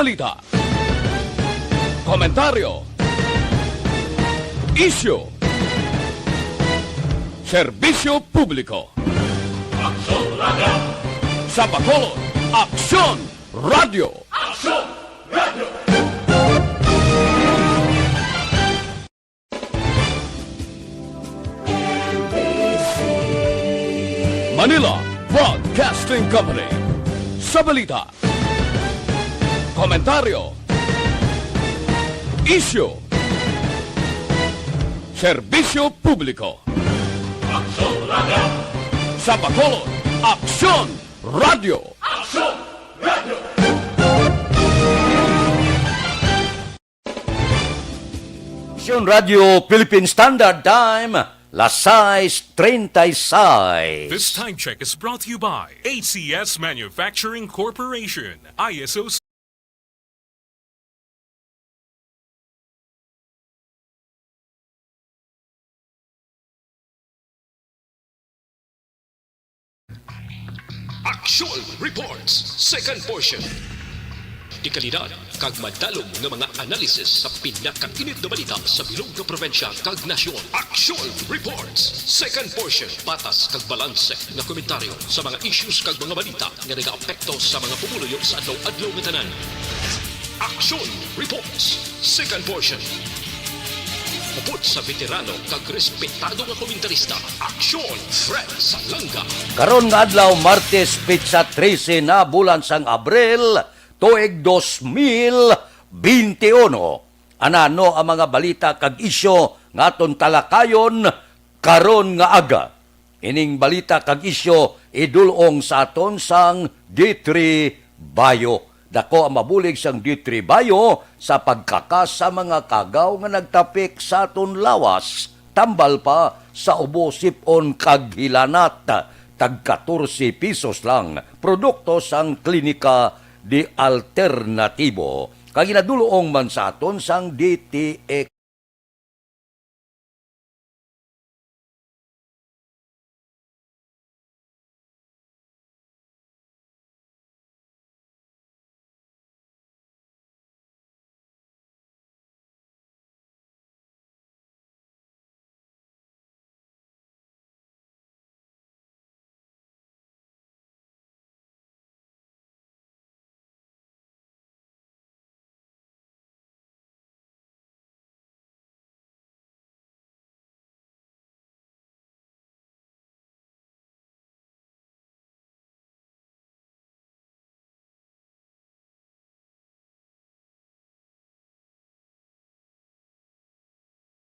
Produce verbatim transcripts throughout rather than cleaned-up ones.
Balita. Komentaryo. Isyu. Serbisyo publiko. Aksyon Radio. Sa Bacolod, Aksyon Radio. Aksyon Radio. Manila Broadcasting Company. Sa balita, komentaryo, isyu, serbisyo publiko. Aksyon Radio. Sa Bacolod, Aksyon Radio. Aksyon Radio. Aksyon Radio Philippine Standard Time, las sais treinta y seis. This time check is brought to you by A C S Manufacturing Corporation, I S O. Action Reports, second portion. Dekalidad kag madalom nga mga analisis sa pinakainit nga balita sa bilog nga probinsya kag nasyon. Action Reports, second portion. Patas kag balanse nga komentaryo sa mga issues kag mga balita nga nagaapekto sa mga pumuluyo sa adlaw-adlaw nga tanan. Action Reports, second portion. Upod sa veterano kag respetado nga komentarista, Aksyon Fred Salanga. Karon nga adlaw, Martes, petsa trese na, bulan sang Abril, tuig dos mil bente uno. Anano ang mga balita kag isyu nga aton talakayon karon nga aga? Ining balita kag isyu idul-ong sa aton sang D three Bayo. Dako ang mabulig sang D three Bayo sa pagkakas sa mga kagaw nga nagtapik sa aton lawas, tambal pa sa ubo, sip-on kag hilanat. Tag katorse pesos lang, produkto sang Klinika de Alternatibo. Kag ginadul-ong man sa aton sang D T X.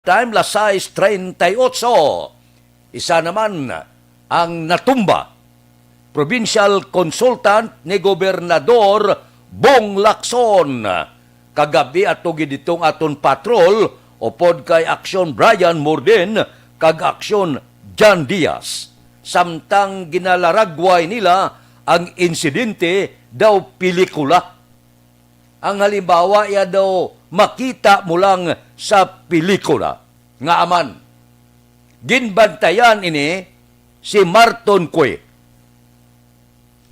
Time, las sais treinta y ocho. Isa naman ang natumba. Provincial consultant ni Gobernador Bong Lacson. Kagab-i ato gid didto ang aton patrol, upod kay Aksyon Brian Morden kag Aksyon John Diaz. Samtang ginalaragway nila ang insidente daw pelikula. Ang halimbawa iya daw makita mo lang sa pelikula. Ngaa man, ginbantayan ini si Marton Cue.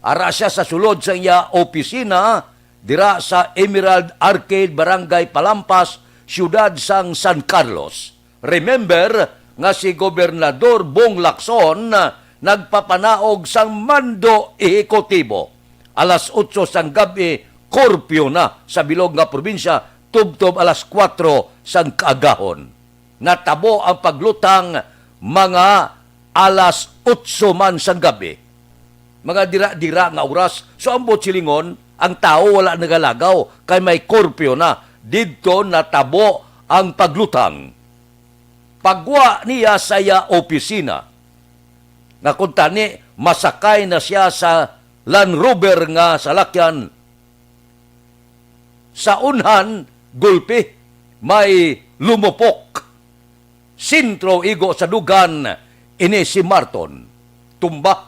Ara sia sa sulod sa iya opisina dira sa Emerald Arcade, Barangay Palampas, siyudad sang San Carlos. Remember nga si Gobernador Bong Lacson nagpapanaog sang mando ehekutibo. Alas otso sang gab-i, kurpyo na sa bilog nga probinsya, tubtob alas kuwatro sang kaagahon. Natabo ang pagluthang mga alas otso man sang gab-i. Mga dira-dira nga oras, so ambot silingon, ang tawo wala nagalagaw kay may kurpyo na. Didto natabo ang pagluthang. Pagwa niya sa iya opisina, nga kuntani masakay na sia sa Land Rover nga salakyan, sa unhan, gulpi, may lumupok. Sentro igo sa dugan ini si Marton. Tumba.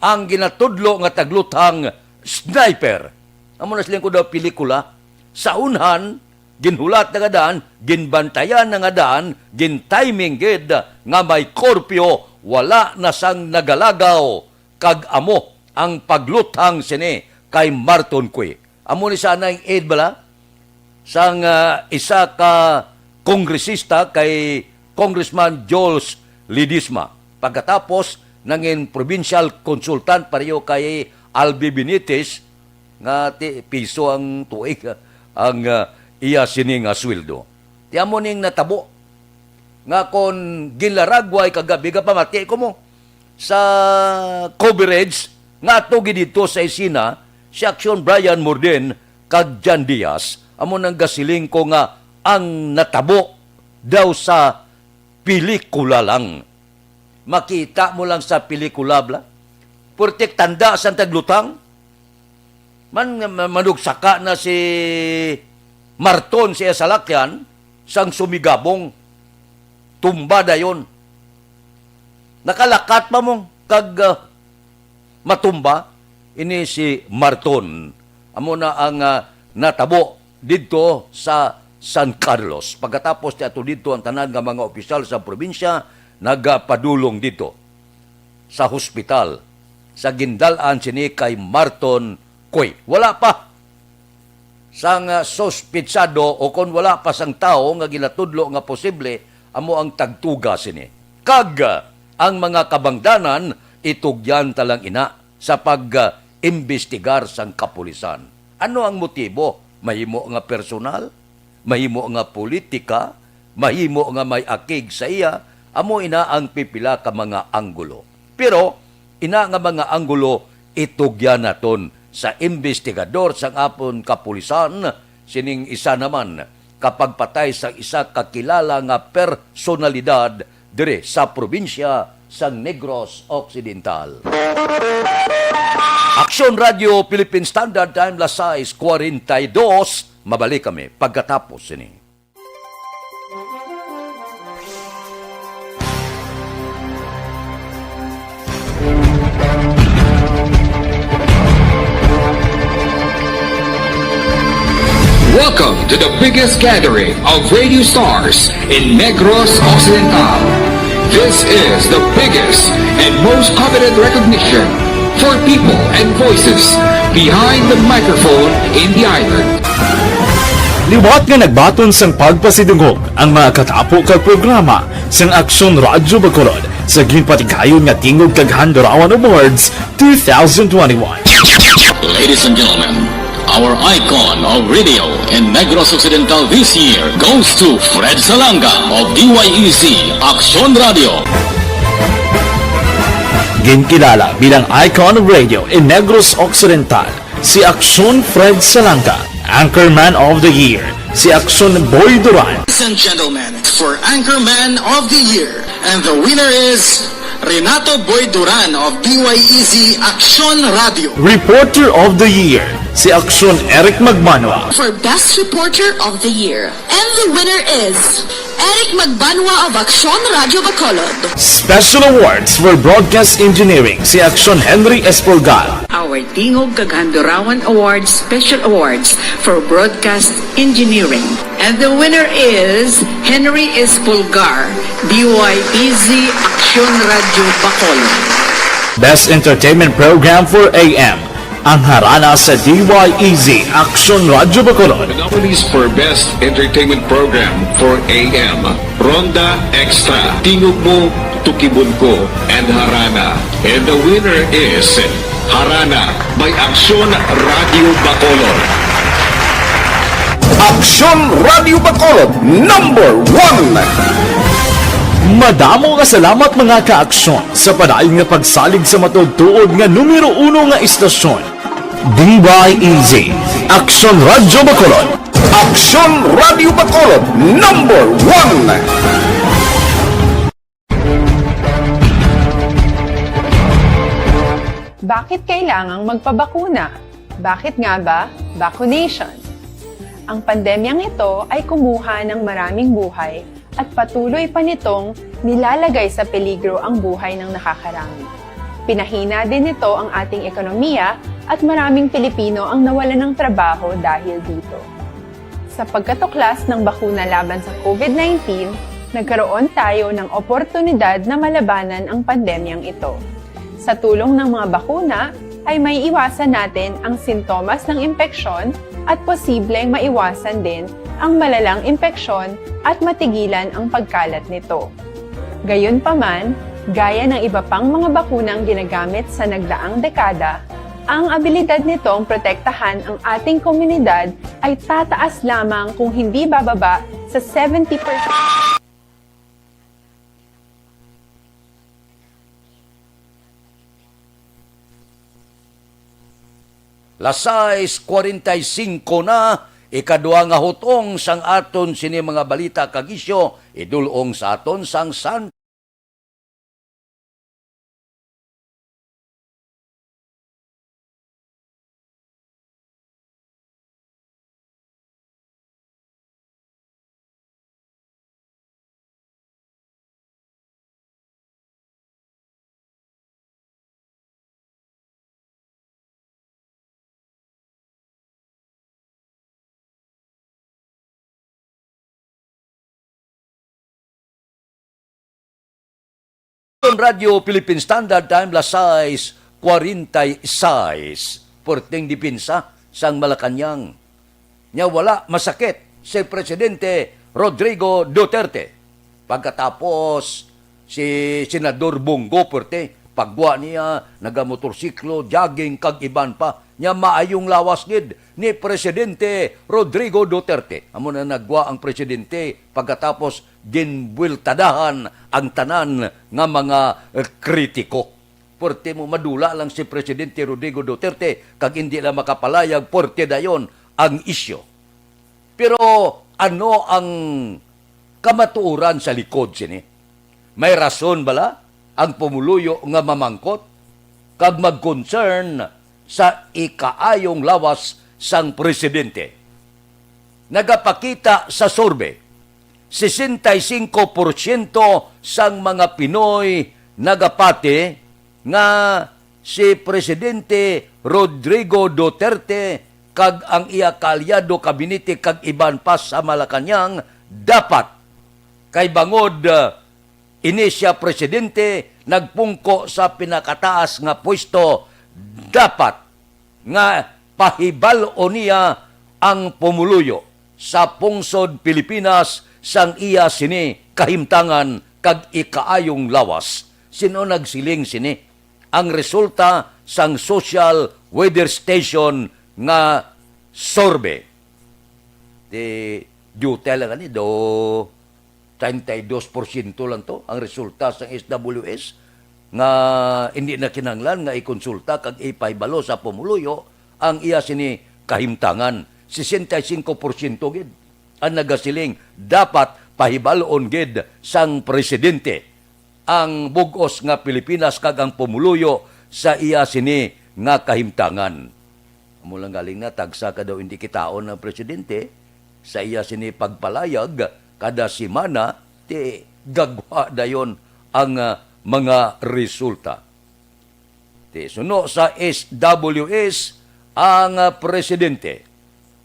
Ang ginatudlo nga tagluthang, sniper. Amo na siling ko daw pelikula. Sa unhan, ginhulat na nga daan, ginbantayan na nga daan, gintiming gid nga may kurpyo, wala na sang nagalagaw, kag amo ang pagluthang sini kay Marton Cue. Amo ni sana ang aide bala sang, ah, isa ka kongresista kay Congressman Jules Ledesma. Pagkatapos, nangin provincial consultant pareho kay Albi Benitez, nga ti piso ang tuig, ah, ang, ah, iya sini nga sweldo. Ti amo ning natabo nga kon ginlaragway kagabi, gapamati ko mo sa coverage nga ato gid dito sa esena, si Aksyon Brian Morden kag Jan Diaz, amo nang gasiling ko nga ang natabo daw sa pelikula lang. Makita mo lang sa pelikula, bla. Purtik tanda sang taglutang. Man, ma-, manugsaka na si Marton sa iya salakyan, sang sumigabong, tumba dayon. Nakalakat pa mo kag, ah, matumba ini si Marton. Amo na ang, ah, natabo didto sa San Carlos. Pagkatapos ti ato didto, ang tanan nga mga opisyal sa probinsya nagapadulong didto sa hospital sa gindal-an sini kay Marton Coy. Wala pa sang, ah, suspitsado o kon wala pa sang tawo nga ginatudlo nga posible amo ang tagtuga sini. Kag, ah, ang mga kabangdanan itugyan ta lang ina sa pag, ah, imbestigar sang kapulisan. Ano ang motibo? Mahimo nga personal, mahimo nga politika, mahimo nga may akig sa iya, amo ina ang pipila ka mga anggulo. Pero ina nga mga anggulo itugyan naton sa imbestigador sang aton kapulisan, sining isa naman ka pagpatay sa isa ka kilala nga personalidad diri sa probinsya sang Negros Occidental. Aksyon Radio Philippine Standard Time, las sais cuarenta y dos. Mabalik kami pagkatapos sini. Welcome to the biggest gathering of radio stars in Negros Occidental. This is the biggest and most coveted recognition for people and voices behind the microphone in the island. Liwat nga nagbaton sang pagpasidungog ang mga katapo kag programa sang Aksyon Radyo Bacolod sa ginpatigayon nga Tingog kag Handurawan Awards two thousand twenty-one. Ladies and gentlemen, our icon of radio in Negros Occidental this year goes to Fred Salanga of D Y E Z Aksyon Radio. Ginkilala bilang icon of radio in Negros Occidental si Aksyon Fred Salanga, Anchorman of the Year si Aksyon Boy Duran. Ladies and gentlemen, for Anchorman of the Year, and the winner is Renato Boy Duran of D Y E Z Aksyon Radio. Reporter of the Year si Aksyon Eric Magbanwa. For Best Reporter of the Year, and the winner is Eric Magbanwa of Aksyon Radio Bacolod. Special Awards for Broadcast Engineering si Aksyon Henry Espolgar. Our Tingog kag Handurawan Awards Special Awards for Broadcast Engineering. And the winner is Henry Espolgar, D Y E Z Aksyon Radio Bacolod. Best Entertainment Program for A M, ang Harana sa D Y E Z Aksyon Radio Bacolod. The nominees for Best Entertainment Program for A M, Ronda Extra, Tingog Mo, Tukibon Ko, and Harana. And the winner is Harana by Aksyon Radio Bacolod. Aksyon Radio Bacolod, number one. Madamo nga salamat, mga ka-aksyon, sa padayon nga pagsalig sa matuod-tuod nga numero uno nga istasyon, D Y E Z, Aksyon Radio Bacolod. Aksyon Radio Bacolod, number one. Bakit kailangang magpabakuna? Bakit nga ba vaccination? Ang pandemyang ito ay kumuha ng maraming buhay at patuloy pa nitong nilalagay sa peligro ang buhay ng nakakarami. Pinahina din nito ang ating ekonomiya at maraming Pilipino ang nawalan ng trabaho dahil dito. Sa pagkatuklas ng bakuna laban sa COVID nineteen, nagkaroon tayo ng oportunidad na malabanan ang pandemyang ito. Sa tulong ng mga bakuna, ay maiiwasan natin ang sintomas ng impeksyon at posibleng maiwasan din ang malalang impeksyon at matigilan ang pagkalat nito. Gayunpaman, gaya ng iba pang mga bakunang ginagamit sa nagdaang dekada, ang abilidad nitong protektahan ang ating komunidad ay tataas lamang kung hindi bababa sa seventy percent. Las sais cuarenta y cinco na, ikadua nga hutong sang aton sini mga balita kag isyu, idul-ong sa aton sang San Radyo Philippine Standard Time, las sais cuarenta y seis. Perting depensa sang Malacañang. Nya wala masakit si Presidente Rodrigo Duterte. Pagkatapos, si Senador Bong Duterte, pagwa niya, nagamotorsiklo, jogging, kag iban pa. Nya maayong lawas gid ni Presidente Rodrigo Duterte. Amo na nagwa ang presidente pagkatapos ginbuweltadahan ang tanan nga mga, eh, kritiko. Puwerte mo, madula lang si Presidente Rodrigo Duterte kag indi lang makapalayag, puwerte dayon ang isyu. Pero ano ang kamatuoran sa likod sini? May rason bala ang pumuluyo nga mamangkot kag mag-concern sa ikaayong lawas sang presidente? Nagapakita sa survey, sesenta y cinco por ciento sang mga Pinoy nagapati nga si Presidente Rodrigo Duterte kag ang iya kaalyado, kabinete kag iban pa sa Malacañang dapat, kay bangod, uh, ini sia presidente, nagpungko sa pinakataas nga pwesto, dapat nga pahibal-on niya ang pumuluyo sa pungsod Pilipinas sang iya sini kahimtangan kag ikaayong lawas. Sin-o nagsiling sini? Ang resulta sang Social Weather Station nga survey. Di, duta lang ani, do treinta y dos por ciento lang to ang resulta sang S W S, nga hindi na kinahanglan nga ikonsulta kag ipahibalo sa pumuluyo ang iya sini kahimtangan. Sesenta y cinco por ciento gid ang nagasiling dapat pahibal-on gid sang presidente ang bug-os nga Pilipinas kag ang pumuluyo sa iya sini nga kahimtangan. Amo lang galing na, tagsa ka daw hindi kitaon ang presidente sa iya sini pagpalayag kada semana, ti gagwa dayon ang, ah, mga resulta. Ti suno sa S W S, ang, ah, presidente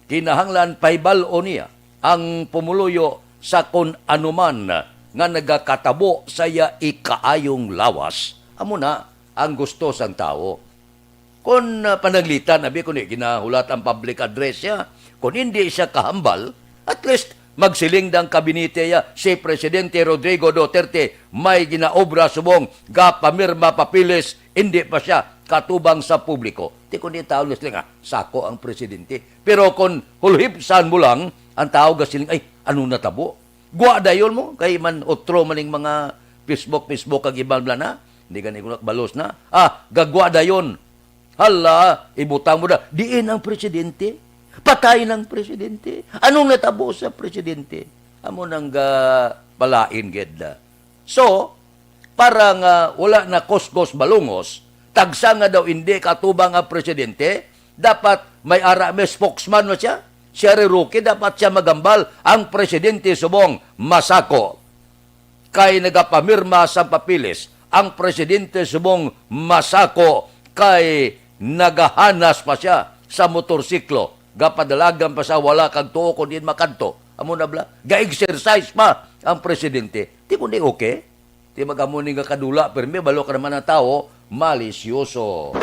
kinahanglan pahibal-on niya ang pumuluyo sa kon ano man nga nagakatabo sa iya ikaayong lawas. Amo na ang gusto sang tawo. Kon, ah, pananglitan, abi, kon ginahulat ang public address siya, kon hindi siya kahambal, at least magsiling ang kabinete niya, si Presidente Rodrigo Duterte may ginaobra subong gapamirma papeles, hindi pa siya katubang sa publiko. Ti kon di tawo nga siling, "Ah, sako ang presidente." Pero kon hulhipsan mo lang, ang tawo gasiling, "Ay, ano natabo?" Gwa dayon mo, kay man otro maning mga Facebook, Facebook kag iban bla na. Hindi gani ko balos na. Ah, gagwa dayon. Hala, ibutang mo na. Diin ang presidente? Patay ng presidente. Anong natabo sa presidente? Amo nang, ah, palain gid na. So, para nga wala na kuskus balungos, tagsa nga daw hindi katubang ang presidente, dapat may ara, may spokesman na siya. Si Harry Roque, dapat siya magambal, ang presidente subong masako. Kay nagapamirma sa papeles ang presidente subong masako, kay nagahanas pa siya sa motorsiklo. Gapadalagan pa sa wala kag tuo kung diin makadto. Amo na bala, ga-exercise pa ang presidente. Di kundi okay? Di mag-amo ni nga kadula, pirmi, balo ka naman ang tawo, malisyoso.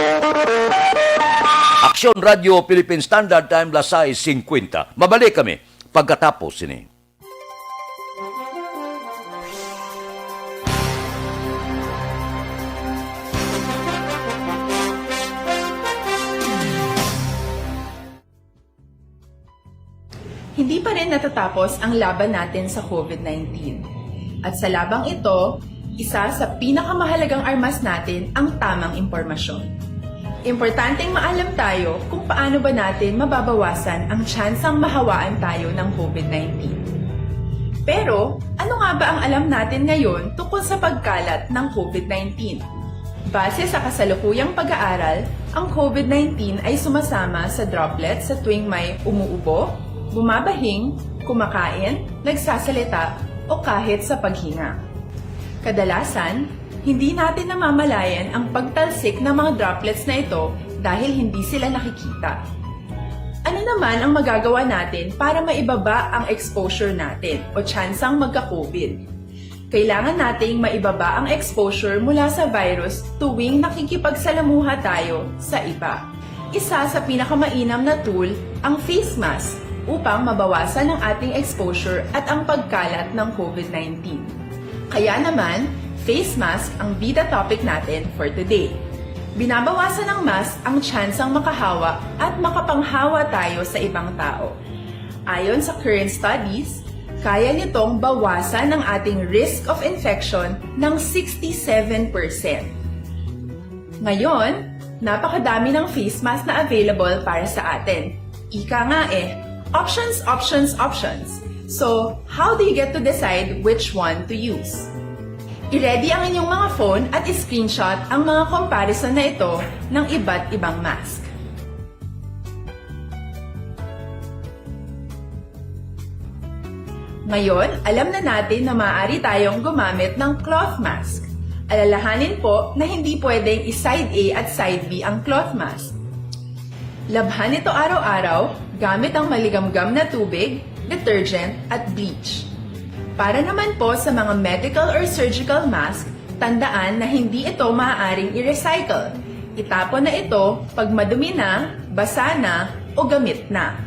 Aksyon Radio Philippine Standard Time, las sais singkwenta. Mabalik kami pagkatapos sini. Hindi pa rin natatapos ang laban natin sa COVID nineteen. At sa labang ito, isa sa pinakamahalagang armas natin ang tamang impormasyon. Importanteng maalam tayo kung paano ba natin mababawasan ang tsansang mahawaan tayo ng COVID nineteen. Pero, ano nga ba ang alam natin ngayon tungkol sa pagkalat ng COVID nineteen? Base sa kasalukuyang pag-aaral, ang COVID nineteen ay sumasama sa droplets sa tuwing may umuubo, bumabahing, kumakain, nagsasalita, o kahit sa paghinga. Kadalasan, hindi natin namamalayan ang pagtalsik ng mga droplets na ito dahil hindi sila nakikita. Ano naman ang magagawa natin para maibaba ang exposure natin o tsansang magka-COVID? Kailangan nating maibaba ang exposure mula sa virus tuwing nakikipagsalamuha tayo sa iba. Isa sa pinakamainam na tool ang face mask upang mabawasan ang ating exposure at ang pagkalat ng COVID nineteen. Kaya naman, face mask ang bida topic natin for today. Binabawasan ng mask ang tsansang makahawa at makapanghawa tayo sa ibang tao. Ayon sa current studies, kaya nitong bawasan ang ating risk of infection ng sixty-seven percent. Ngayon, napakadami ng face mask na available para sa atin. Ika nga eh, options, options, options. So, how do you get to decide which one to use? I-ready ang inyong mga phone at i-screenshot ang mga comparison na ito ng iba't ibang mask. Ngayon, alam na natin na maaari tayong gumamit ng cloth mask. Alalahanin po na hindi pwedeng i-side A at side B ang cloth mask. Labhan ito araw-araw gamit ang maligamgam na tubig, detergent, at bleach. Para naman po sa mga medical or surgical mask, tandaan na hindi ito maaaring i-recycle. Itapon na ito pag madumi na, basa na, o gamit na.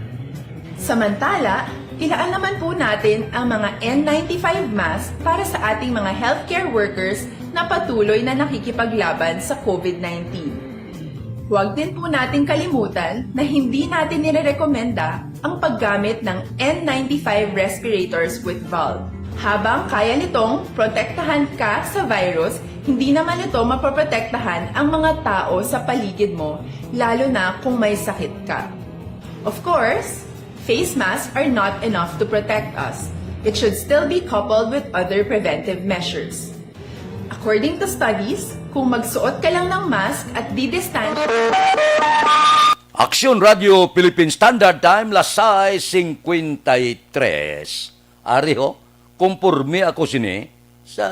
Samantala, ilaan naman po natin ang mga N ninety-five mask para sa ating mga healthcare workers na patuloy na nakikipaglaban sa COVID nineteen. Huwag din po nating kalimutan na hindi natin nirerekomenda ang paggamit ng N ninety-five respirators with valve. Habang kaya nitong protektahan ka sa virus, hindi naman ito mapoprotektahan ang mga tao sa paligid mo, lalo na kung may sakit ka. Of course, face masks are not enough to protect us. It should still be coupled with other preventive measures. According to studies, kung magsuot ka lang ng mask at didistansya, Aksyon Radio Philippine Standard Time, las sais singkwenta y tres. Ari ho, kumporme ako sini sa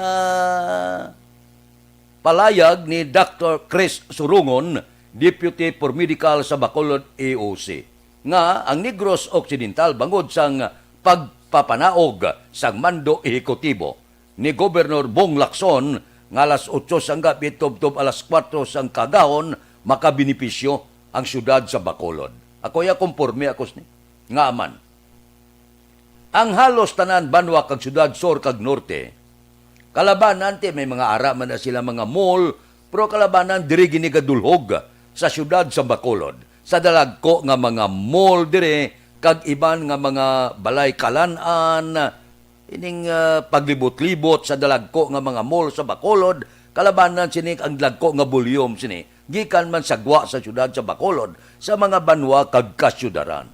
palayag ni Doctor Chris Surungon, Deputy Paramedical sa Bacolod E O C, nga ang Negros Occidental, bangod sang pagpapanaog sang mando ehekutibo ni Gobernador Bong Lacson nga alas otso sang gabi tubtob alas kuwatro sang kaagahon, makabenepisyo ang siyudad sa Bacolod. Ako ya, kumporme ako sini. Nga man, ang halos tanan banwa kag siyudad, sur kag norte, kalabanan ti may mga ara man na sila mga mall, pero kalabanan diri gini gadulhog sa siyudad sa Bacolod, sa dalagko nga mga mall diri kag iban nga mga balay kalan-an, ining, ah, paglibot-libot sa dalagko nga mga mall sa Bacolod, kalabanan sini ang dagko nga volume sini gikan man sa gwa sa siyudad sa Bacolod, sa mga banwa kag kasyudaran.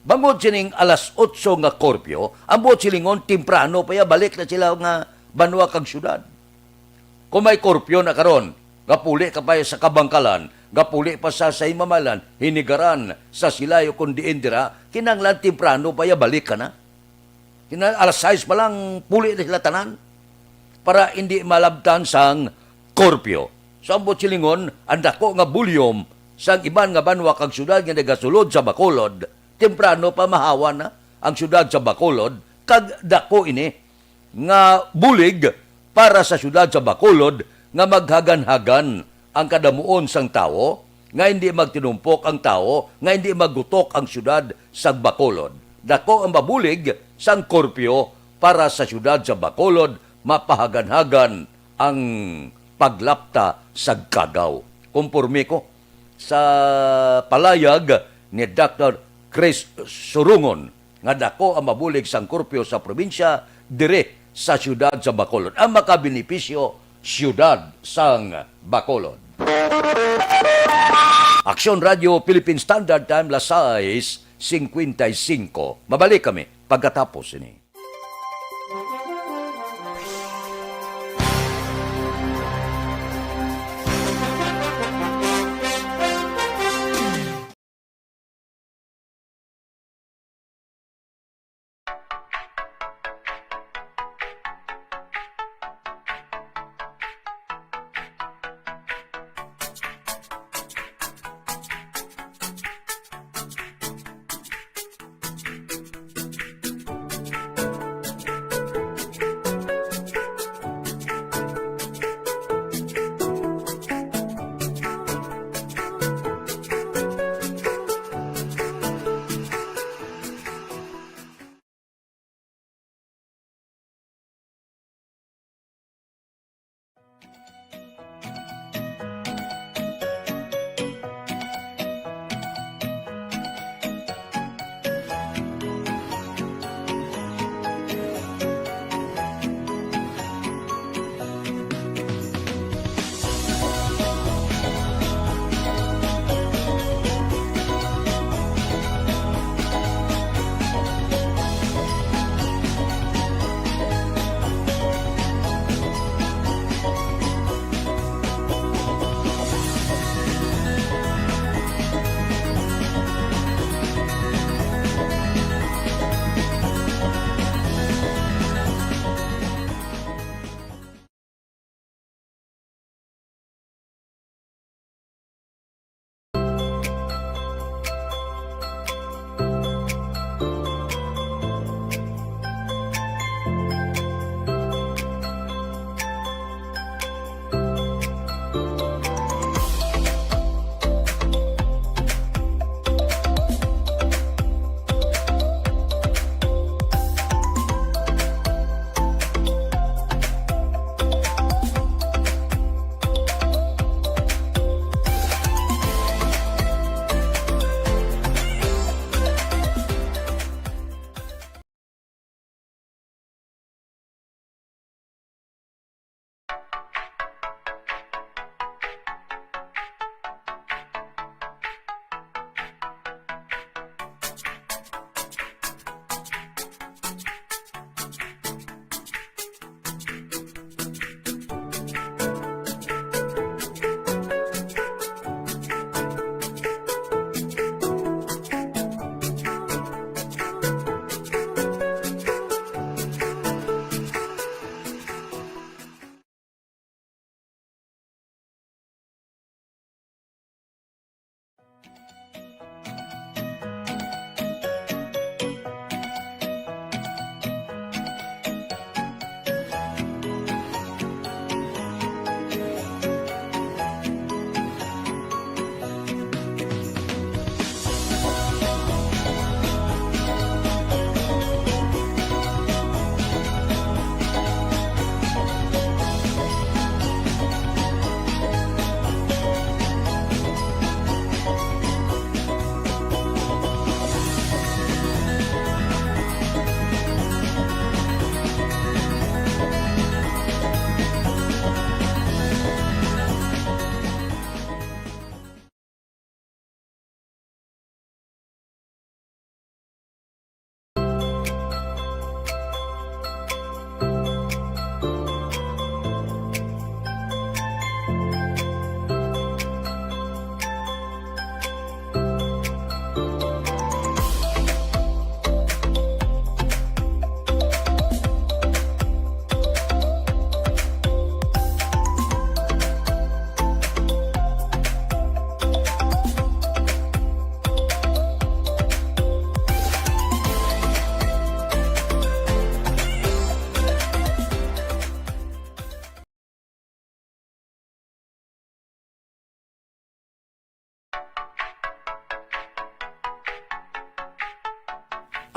Bangod sining alas otso nga curfew, ang buot silingon, temprano pa ya balik na sila nga banwa kag syudad. Kung may curfew na karon, gapuli ka pa sa Kabangkalan, gapuli pa sa, sa Imamalan, Hinigaran, sa Silay o kung diin dira, kinahanglan temprano pa ya balik ka na. Kinahanglan alas sais pa lang, puli na sila tanan para hindi malabtan sang curfew. So, ang buot silingon, ang dako nga volume sang iban nga banwa kag syudad nga nagasulod sa Bacolod, temprano pa mahawa na ang syudad sa Bacolod, kag dako ini nga bulig para sa syudad sa Bacolod nga maghaganhagan ang kadamuon sang tawo, nga hindi magtinumpok ang tawo, nga hindi magutok ang siyudad sang Bacolod. Dako ang mabulig sang kurpyo para sa siyudad sa Bacolod, mapahaganhagan ang paglapta sa kagaw. Kumporme ko sa palayag ni Doctor Chris Surungon nga dako ang mabulig sang kurpyo sa probinsya diri sa siyudad sa Bacolod. Ang makabenepisyo, siyudad sang Bacolod. Aksyon Radio Philippine Standard Time, las sais cincuenta y cinco. Mabalik kami pagkatapos ini.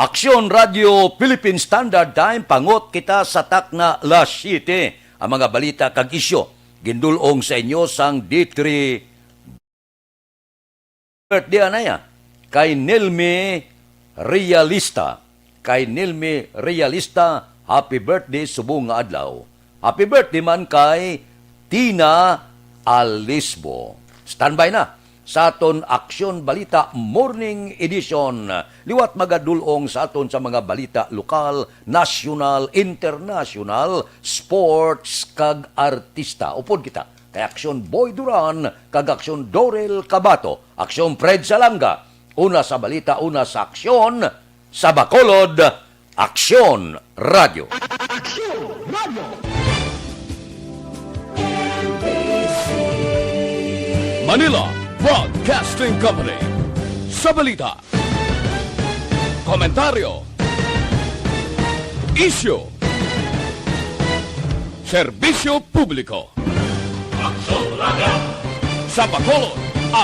Aksyon Radio Philippine Standard Time, pangot kita sa takna las siyete. Ang mga balita kag isyu, gindul-ong sa inyo sang D three birthday anaya kay Nelmi Realista. Kay Nelmi Realista, happy birthday subong nga adlaw. Happy birthday man kay Tina Alisbo. Standby na sa aton Aksyon Balita Morning Edition. Liwat magadul-ong sa aton sa mga balita lokal, nasyonal, internasyonal, sports, kag artista. Upod kita kay Aksyon Boy Duran kag Aksyon Dorel Cabato, Aksyon Fred Salanga. Una sa balita, una sa aksyon, sa Bacolod, Aksyon Radio. Aksyon Radio. Manila Broadcasting Company. Sa balita, komentaryo, isyu, serbisyo publiko. Aksyon Radio. Sa Bacolod,